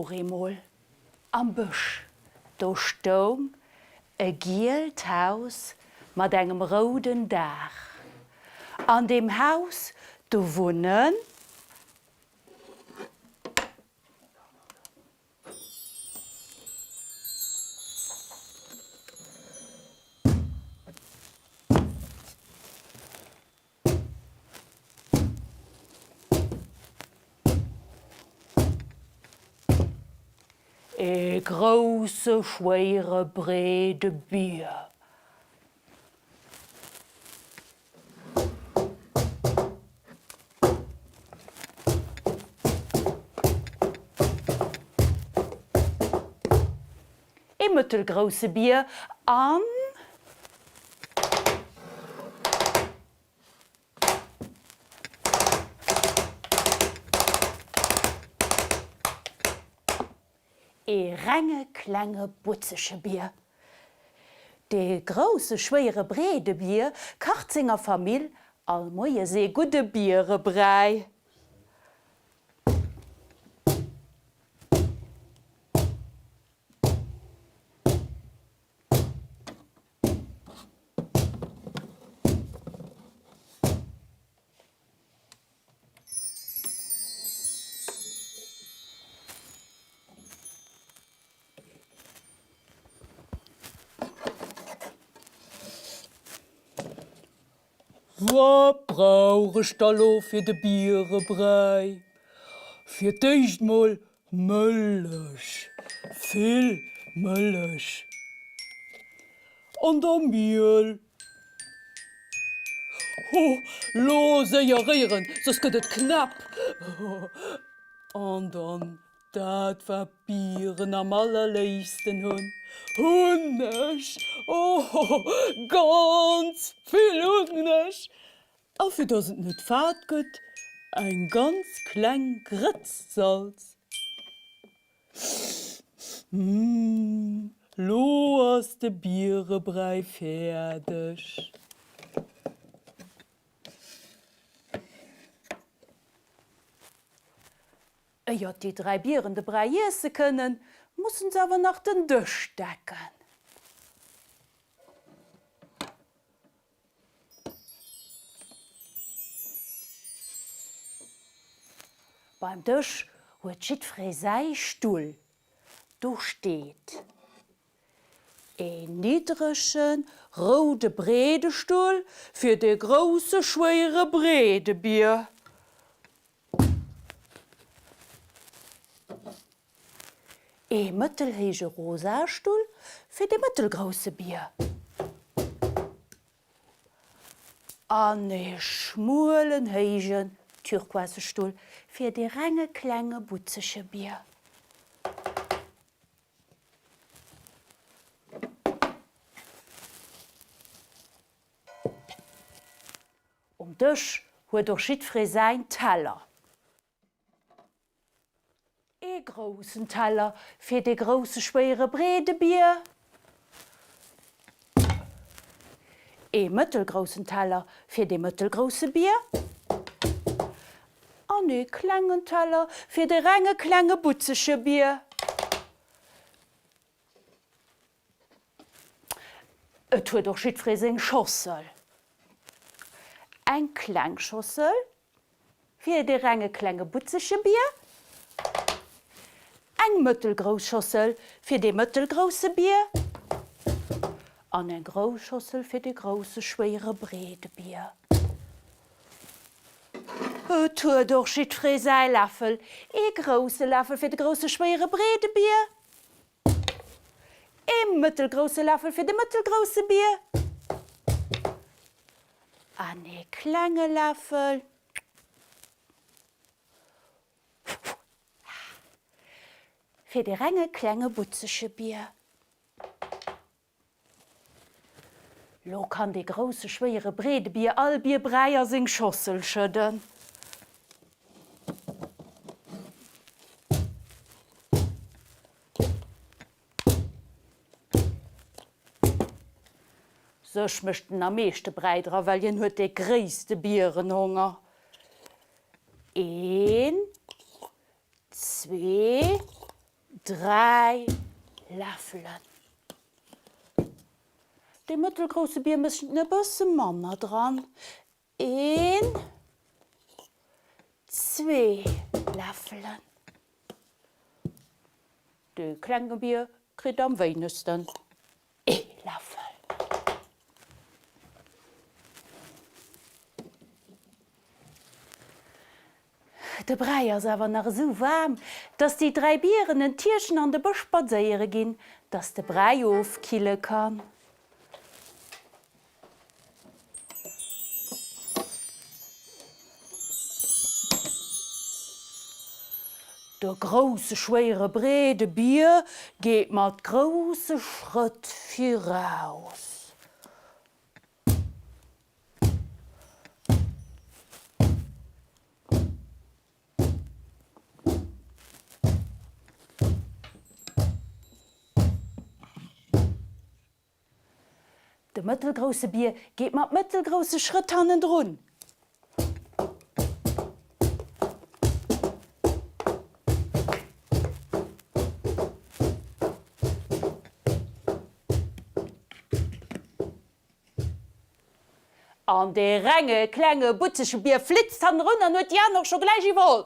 wor eemol am Bësch, do stoung e gielt Haus mat engem rouden Daach. An deem Haus, do wunnen. Ee grousse, schwéiere, breede Bier. Ee mëttelgrousse Bier an. Ee renge klenge butzege Bier. Dee grousse schwéiere breede Bier kacht senger Famill all Moies ee gudde Bierebräi. Wat brauch ech da lo fir de Bierebräi? Fir d'éischt mol Mëllech, vill Mëllech an da Miel. Ho, lo séier réieren, soss gëtt et knapp. An dann dat wat d'Bieren am allerléifsten hunn, Hunneg, oh, ganz vill Hunneg. A fir dass et net fad gëtt, eng ganz kleng Grëtz Salz. Mmh, lo ass de Bierebräi fäerdeg. Éiert déi 3 Bieren de Bräi iesse kënnen, mussen se awer nach den Dësch decken. Beim Dësch huet jiddferee säi Stull. Do steet een niddregen, roude breede Stull fir dee grousse, schwéiere breede Bier. Ee mëttelhéije rosae Stull fir de mëttelgrousse Bier. An ee schmuelen héijen turquoise Stull fir dee renge klenge butzege Bier. Um Dësch huet och jiddferee säin Teller. Ee groussen Teller fir dee grousse schwéiere breede Bier. Ee mëttelgroussen Teller fir dee mëttelgrousse Bier. An ee klengen Teller fir de renge klenge butzege Bier. Et huet och jiddweree seng Schossel. Eng kleng Schossel fir dee renge klenge butzege Bier, eng mëttelgrouss Schossel fir dee mëttelgrousse Bier an eng grouss Schossel fir dee grousse schwéiere breede Bier. Et huet och jiddweree säi Läffel, ee grousse Läffel fir de grousse schwéiere breede Bier, Ee mëttelgrousse Läffel fir de mëttelgrousse Bier an ee klenge Läffel fir de renge klenge butzege Bier. Lo kann dee grousse schwéiere breede Bier all Bierbräi a seng Schossel schëdden. Sech mécht en am meeschte Bräi dra, well hien huet dee gréisste Bierenhonger. Een, zwee. 3 Läffelen. Dee mëttelgrousse Bier mécht e bësse manner dran, een, zwee Läffelen. Dee klenge Bier kritt am wéinegsten, ee Läffel. De Bräi ass awer nach esou waarm, dass déi 3 Bieren en Tierchen an de Bësch spadséiere ginn, dass de Bräi ofkille kann. De grousse, schwéiere, breede Bier geet mat grousse Schrëtt viraus. De mëttelgrousse Bier geet mat mëttelgrousse Schrëtt hannendrun. An dee renge klenge butzege Bier flitzt hannerun an huet déi aner och scho gläich iwwerholl.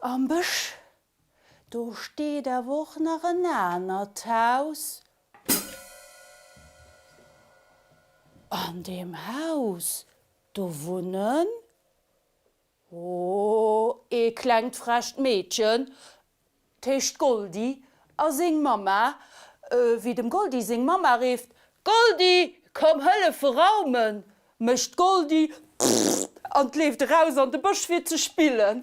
Am Bësch, do steet awer och nach en anert Haus. An deem Haus, do wunnen, oh, ee klengt frecht Meedchen, 't heescht Goldi, a seng Mamma. Wéi dem Goldi seng Mamma rifft, Goldi, komm hëllefe raumen! Mécht d'Goldi Pfff an leeft eraus an de Bësch fir ze spillen.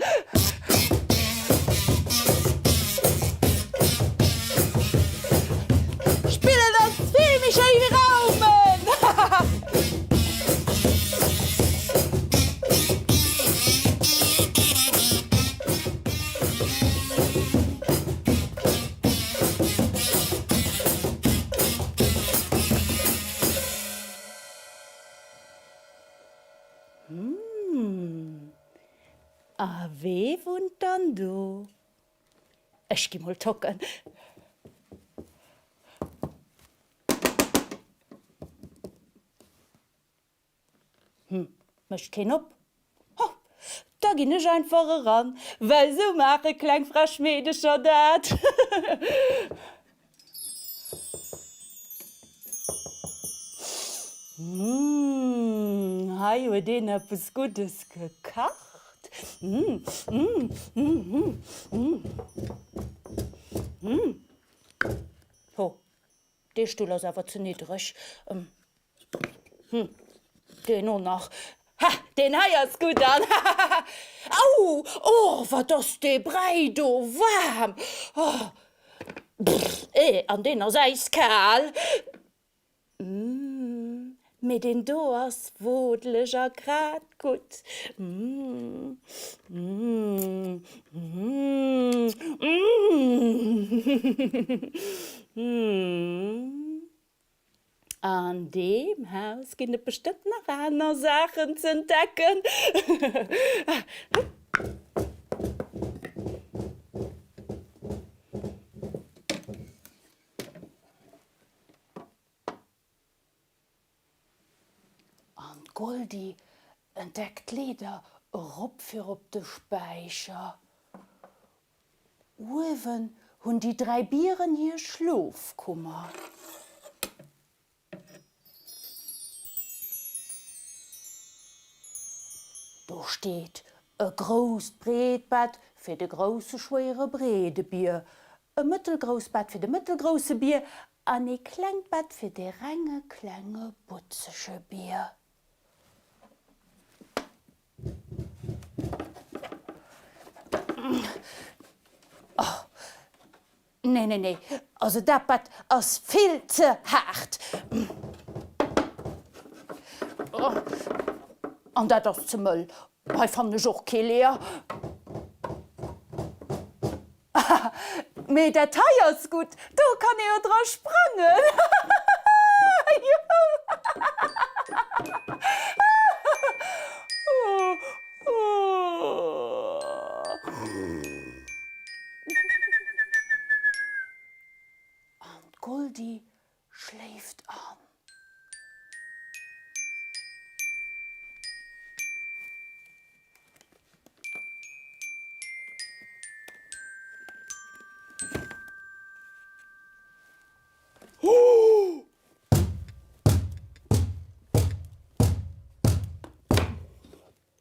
Spillen ass vill méi schéi wéi raumen! Hahaha. Hm, a wee wunnt dann do? Ech gi mol tocken. Hm, mécht keen op? Ho, da ginn ech einfach eran, well sou maache kleng frech Meedecher dat. Mmh, hei huet een eppes Guddes gekacht. Mmh, mmh, mmh, mmh, mmh. Ho, dee Stull ass awer ze niddreg. Hm, deen och nach. Ha, deen hei ass gutt an hahaha. Au, oh, wat ass dee Bräi do waarm. Oh, pff, eh, an deen ass äiskal. Mmh, mee deen do ass wodeleg a grad gutt. Mmh, mmh, mmh, mmh. An deem Haus ginn et bestëmmt nach aner Saachen z'entdecken. D'Goldi entdeckt d'Leeder erop fir op de Späicher. Uewen hunn déi 3 Bieren hir Schlofkummer. Do steet e grousst breet Bett fir de grousse schwéiere breede Bier, e mëttelgrousst Bett fir de mëttelgrousse Bier an ee klengt Bett fir dee renge klenge butzege Bier. Nee, nee, nee, also dat Bett ass vill ze haart. An dat ass ze mëll. Hei fannen ech och kee Leer. Mee dat hei ass gutt, do kann ee jo dra sprangen. Juhu! An d'Goldi schléift an.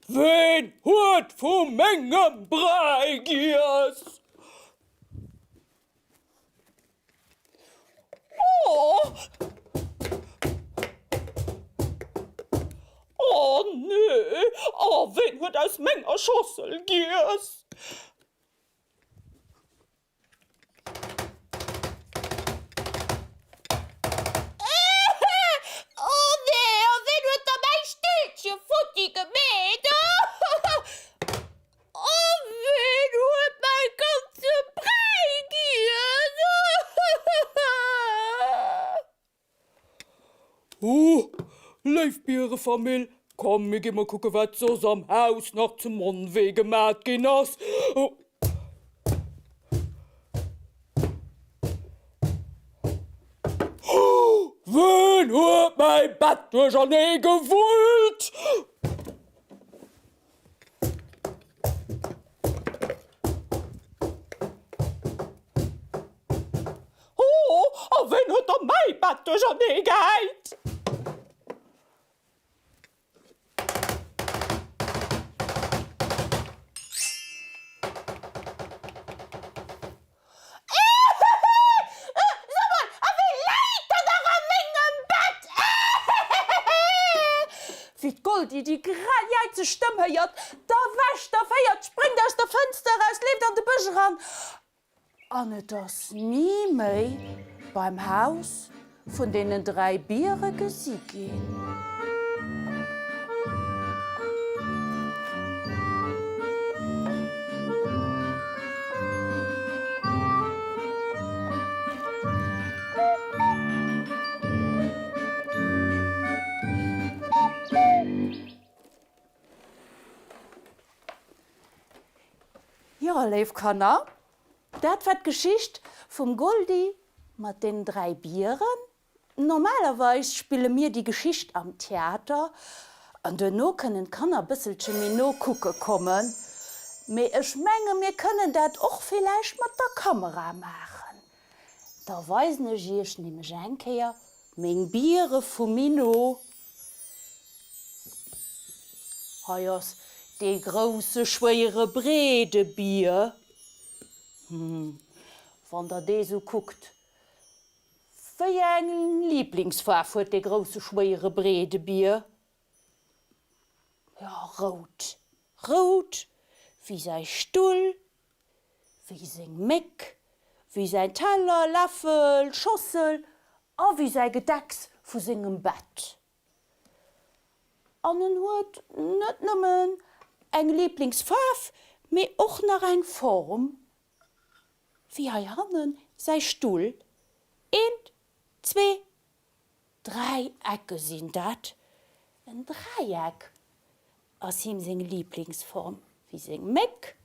Ween huet vu mengem Bräi giess? Oh! Oh nee! A ween huet aus menger Schossel giess? Oh nee, a ween huet da mäi Stillche futti gemeet? Oh, ween huet mäi ganze Bräi giess? Oh, léif Bierefamill, komm mir gi mol kucke wat soss am Haus nach zum Onwee gemat ginn ass. Oh, ween huet mäi Bett duerchernee gewullt? Oh, a ween huet da mäi Bett duerchernee gehäit? So mol, a wee läit dann nach a mengem Bett? Wéi d'Goldi déi grell jäizeg Stëmm héiert, da wäscht a féiert, spréngt aus der Fënster eraus, leeft an de Bësch eran, an et ass ni méi beim Haus vun deenen 3 Biere gesi ginn. Jo, léif Kanner, dat war d'Geschicht vum Goldi mat den 3 Bieren. Normalerweis spille mir déi Geschicht am Theater an duerno kënnen d'Kanner bësselche méi no kucke kommen. Mee ech menge mir kënnen dat och villäicht mat der Kamera maachen. Da weisen ech iech nämlech eng Kéier meng Biere vu méi no. Hei ass dee grousse schwéiere breede Bier. Hm, wann der dee sou kuckt, Wéi eng Liblingsfaarf huet dee grousse schwéiere breede Bier? Jo, rout. Rout wéi säi Stull, wéi seng Méck, wéi säin Teller, Läffel, Schossel a wéi säi Gedecks vu sengem Bett. An en huet net nëmmen eng Liblingsfaarf, mee och nach eng Form. Wéi hei hannen säi Stull. Eent, zwee, dräi Ecke sinn dat. En Dräieck ass him seng Liblingsform, wéi seng Méck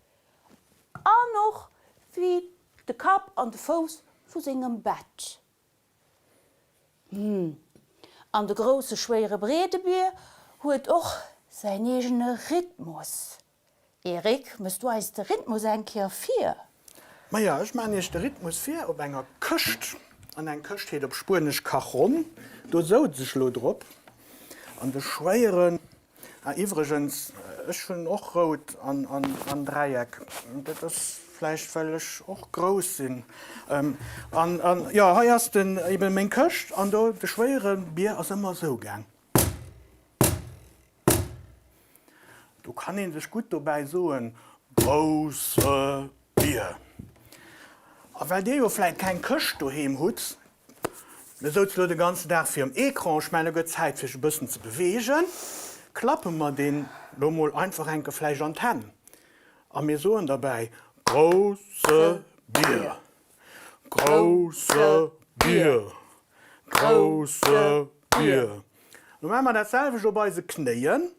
an och wéi de Kapp an de Fouss vu sengem Bett. Hm, an de grousse schwéiere breede Bier. huet och säin eegene Rhythmus. Eric, mëss du eis de Rhythmus eng Kéier vir? Maja, ech maachen iech de Rhythmus vir op enger Këscht. An eng Këscht heet op Spuenesch Cajón. Do souz ech lo drop. An de schwéieren. Ah, iwwregens, ech hunn och rout an Dräieck. Dat ass vläicht, well ech och grouss sinn. An, jo, hei ass den, eben meng Këscht. An do, de schwéiere Bier ass ëmmer esou gaang. Do kann ee sech gutt dobäi soen, Grousse Bier. A well Dir jo vläit keng Këscht doheem hutt, mir souze lo de ganzen Dag virum Ecran, ech mengen, et gëtt Zäit fir sech e bëssen ze beweegen, klappe mer deen lo mol einfach enke vläicht an d'Hänn a mir soen derbäi, Grousse Bier, grousse Bier, grousse Bier. Lo maache mer dat selwecht op eise Knéien.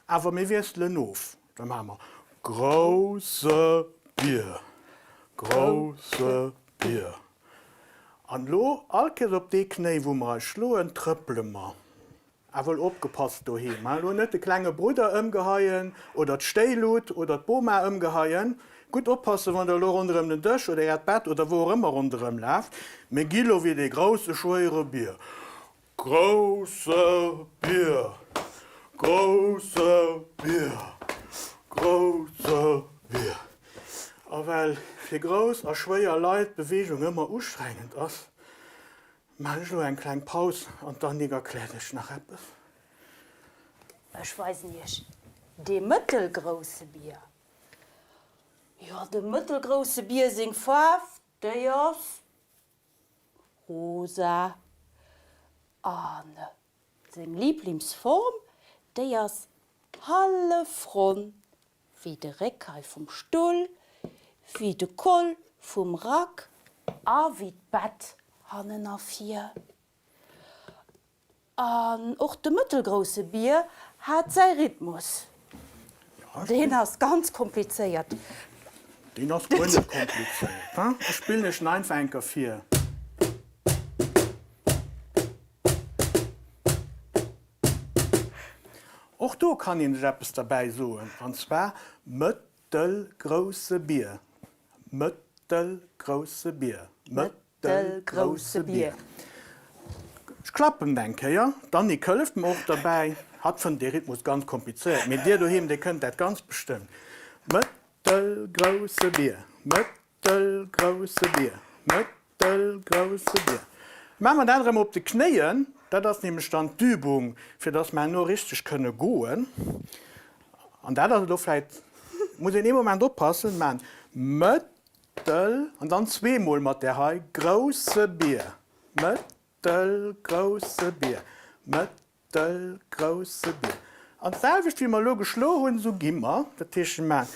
Awer mir wiesselen of. Da maache mer Grousse Bier, grousse Bier. An elo all Kéiers op dee Knéi, wou mer eis schloen, trëppele mer. Awer elo opgepasst doheem, hein, elo net de klenge Brudder ëmgeheien oder d'Stéilut oder d'Boma ëmgeheien. Gutt oppassen, wann der elo ronderëm den Dësch oder äert Bett oder wou och ëmmer ronderëm laaft. Mir gi lo wéi dee grousse schwéiere Bier. Grousse Bier, grousse Bier, grousse Bier. A well fir grouss a schwéier Leit d'Beweegung ëmmer ustrengend ass, maan ech elo eng kleng Paus an d'Annick erkläert iech nach eppes. Ech weisen iech dee mëttelgrousse Bier. Jo, de mëttelgrousse Bier seng Faarf, déi ass Rosa. An seng Liblingsform, déi ass hallefronn, wéi de Réck hei vum Stull, wéi de Col vum Rack a wéi d'Bett hannen a vir. An och de mëttelgrousse Bier hat säi Rhythmus. Deen ass ganz komplizéiert. Deen ass guer net komplizéiert, hein? Ech spillen iech en einfach eng Kéier vir. Och do kann een sech eppes derbäi soen, an zwar mëttelgrousse Bier, mëttelgrousse Bier, mëttelgrousse. De grousse Bier. Ech klappen eng Kéier. D'Annick hëlleft mer och derbäi. Hatt fënnt dee Rhythmus ganz komplizéiert, mee dir doheem, dir kënnt dat ganz bestëmmt. Mëttelgrousse Bier, mëttelgrousse Bier, mëttelgrousse Bier. Maache mer dat erëm op de Knéien, dat ass nämlech dann d'Übung, fir dass mer herno richteg kënne goen. An dat ass elo vläicht, muss een ee Moment oppassen, maachen mët. Mëttel, an dann zweemol mat där hei, grousse Bier, mëttelgrousse Bier, mëttelgrousse Bier. An d'selwecht wéi mer elo geschlo hunn, esou gi mer, dat heescht mir maachen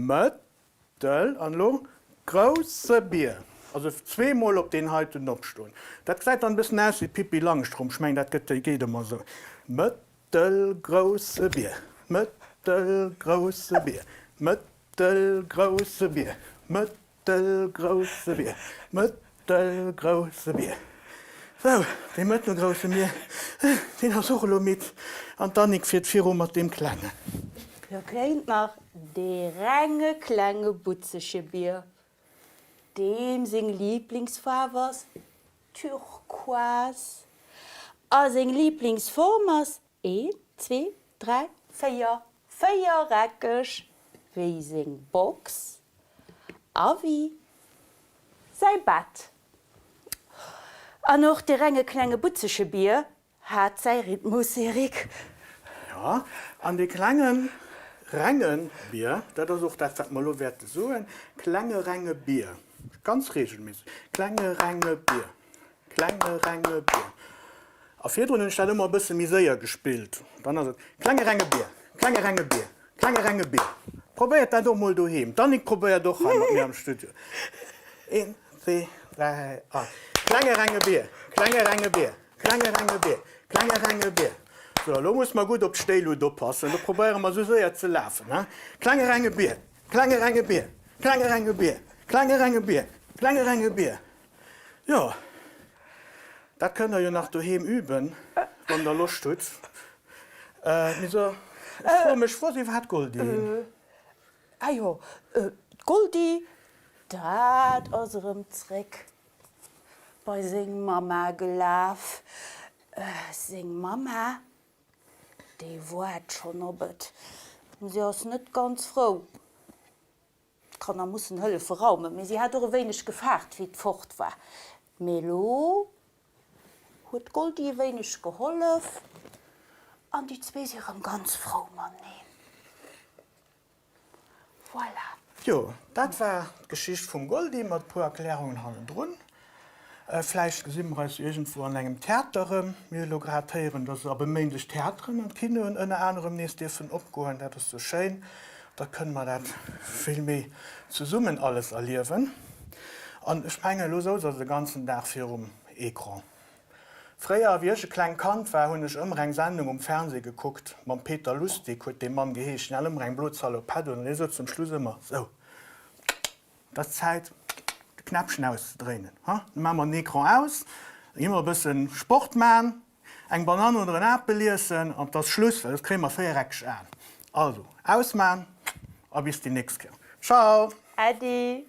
mëttel an elo grousse Bier, also zweemol op deen heiten opstoen. Dat gesäit dann e bëssen aus wéi Pippi Langstrumpf, ech mengen dat gëtt, geet ëmmer esou, mëttelgrousse Bier, mëttelgrousse Bier, mëttelgrousse. Mëttelgrousse Bier, mëttelgrousse Bier, mëttelgrousse Bier. Sou, dee mëttelgrousse Bier, deen ass och elo midd an d'Annick fiert viru mat deem klengen. Lo kéint nach dee renge klenge butzege Bier, deem seng Liiblingsfaarf ass Turquoise a seng Liiblingsform ass Een, zwee, dräi, véier, véiereckeg wéi seng Box a wéi säi Bett. An och de renge klenge butzege Bier hat säi Rhythmus, Eric. Jo, an dee klenge renge Bier, dat ass och dat, wat mer elo wäerte soen, klenge renge Bier, ganz reegelméisseg, klenge renge Bier. Klenge renge Bier. A virdrun hunn ech dat ëmmer e bësse méi séier gespillt. Dann ass et, Klenge renge Bier, klenge renge Bier, klenge renge Bier. Probéiert dat och mol doheem. D'Annick probéiert och hei mat mir am Studio. Een, zwee, dräi a, Klenge renge Bier, klenge renge Bier, klenge renge Bier, klenge renge Bier. Sou, elo musse mer gutt op d'Stéilut oppassen. Elo probéiere mer esou séier ze lafen, hein. Klenge renge Bier, klenge renge Bier, klenge renge Bier, klenge renge Bier, klenge renge Bier. Jo, dat kënnt der jo nach doheem üben, wann der Loscht hutt. Mee so, ech froe mech, wou ass iwwerhaapt d'Goldie hin? Ah jo, d'Goldie, dat ass erëm zréck bei seng Mamma gelaf. Seng Mamma, déi woart schonn op et. Si ass net ganz frou. D'Kanner mussen hëllefe raumen, mee si hat och e wéineg gefaart, wéi et fort war. Mee elo huet d'Goldie e wéineg gehollef an déi zwee si rëm ganz frou mateneen. Voilà. Jo, dat war d'Geschicht vum Goldie mat e puer Erklärungen hannendrun. Vläicht gesi mer eis jo iergendwou an engem Theater erëm. Mir hu lo grad héieren, dass ab e Méindeg d'Theateren an d'Kinoen ënner anerem nees dierfen opgoen. Dat ass jo schéin. Da kënne mer dat vill méi zesummen alles erliewen. An ech mengen, elo souz ass e ganzen Dag virum Ecran. Fréier, wéi ech e klengt Kand war, hunn ech ëmmer eng Sendung um Fernseh gekuckt mam Peter Lustig, huet dee Mann geheescht. Deen hat ëmmer eng blo Salopette un an dee sot zum Schluss ëmmer, Sou, et ass Zäit, de Knäppchen auszedréinen. Ha, da maache mer den Ecran aus, da gi mer e bësse Sport man, eng Banann oder en Apel iessen an 't ass Schluss, well soss kréie mer véiereckeg Aen. Also, ausman a bis déi nächst Kéier. Ciao! Äddi!